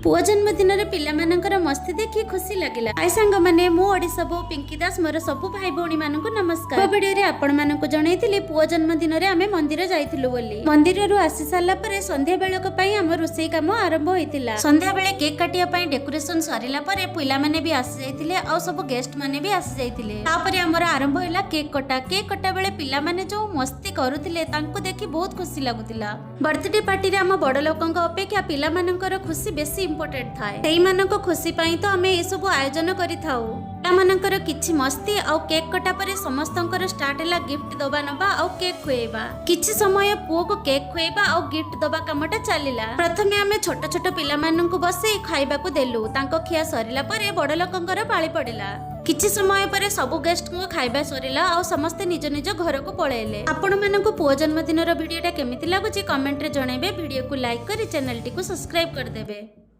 ପୁଅ ଜନ୍ମଦିନରେ ପିଲାମାନଙ୍କର ମସ୍ତି ଦେଖି ଖୁସି ଲାଗିଲା। ହାଇ ସାଙ୍ଗମାନେ, ମୁଁ ଓଡ଼ିଶା ବୋଉ ପିଙ୍କି ଦାସ। ମୋର ସବୁ ଭାଇ ଭଉଣୀମାନଙ୍କୁ ନମସ୍କାର। ପୂର୍ବ ଭିଡ଼ିଓରେ ଆପଣମାନଙ୍କୁ ଜଣେଇଥିଲି, ପୁଅ ଜନ୍ମଦିନରେ ଆମେ ମନ୍ଦିର ଯାଇଥିଲୁ ବୋଲି। ମନ୍ଦିରରୁ ଆସି ସାରିଲା ପରେ ସନ୍ଧ୍ୟା ବେଳକ ପାଇଁ ଆମ ରୋଷେଇ କାମ ଆରମ୍ଭ ହୋଇଥିଲା। ସନ୍ଧ୍ୟା ବେଳେ କେକ୍ କାଟିବା ପାଇଁ ଡେକୋରେସନ ସରିଲା ପରେ ପିଲାମାନେ ବି ଆସି ଯାଇଥିଲେ ଆଉ ସବୁ ଗେଷ୍ଟ ମାନେ ବି ଆସି ଯାଇଥିଲେ। ତାପରେ ଆମର ଆରମ୍ଭ ହେଲା କେକ୍ କଟା। କେକ୍ କଟା ବେଳେ ପିଲାମାନେ ଯୋଉ ମସ୍ତି କରୁଥିଲେ, ତାଙ୍କୁ ଦେଖି ବହୁତ ଖୁସି ଲାଗୁଥିଲା। ବର୍ଥଡେ ପାର୍ଟିରେ ଆମ ବଡ ଲୋକଙ୍କ ଅପେକ୍ଷା ପିଲାମାନଙ୍କର ଖୁସି ବେଶୀ ଇମ୍ପୋର୍ଟାଣ୍ଟ ଥାଏ। ସେଇମାନଙ୍କ ଖୁସି ପାଇଁ ତ ଆମେ ଏସବୁ ଆୟୋଜନ କରିଥାଉ। ପିଲାମାନଙ୍କର କିଛି ମସ୍ତି ଆଉ କେକ୍ କଟା ପରେ ସମସ୍ତଙ୍କର ଷ୍ଟାର୍ଟ ହେଲା ଗିଫ୍ଟ ଦବା ନବା ଆଉ କେକ୍ ଖୁଏଇବା। କିଛି ସମୟ ପୁଅକୁ କେକ୍ ଖୁଏଇବା ଆଉ ଗିଫ୍ଟ ଦବା କାମଟା ଚାଲିଲା। ପ୍ରଥମେ ଆମେ ଛୋଟ ଛୋଟ ପିଲାମାନଙ୍କୁ ବସେଇ ଖାଇବାକୁ ଦେଲୁ। ତାଙ୍କ ଖିଆ ସରିଲା ପରେ ବଡ ଲୋକଙ୍କର ପାଳି ପଡିଲା। କିଛି ସମୟ ପରେ ସବୁ ଗେଷ୍ଟଙ୍କ ଖାଇବା ସରିଲା ଆଉ ସମସ୍ତେ ନିଜ ନିଜ ଘରକୁ ପଳେଇଲେ। ଆପଣମାନଙ୍କୁ ପୁଅ ଜନ୍ମଦିନର ଭିଡ଼ିଓଟା କେମିତି ଲାଗୁଛି, କମେଣ୍ଟରେ ଜଣେଇବେ। ଭିଡ଼ିଓକୁ ଲାଇକ୍ କରି ଚ୍ୟାନେଲଟିକୁ ସବସ୍କ୍ରାଇବ କରିଦେବେ।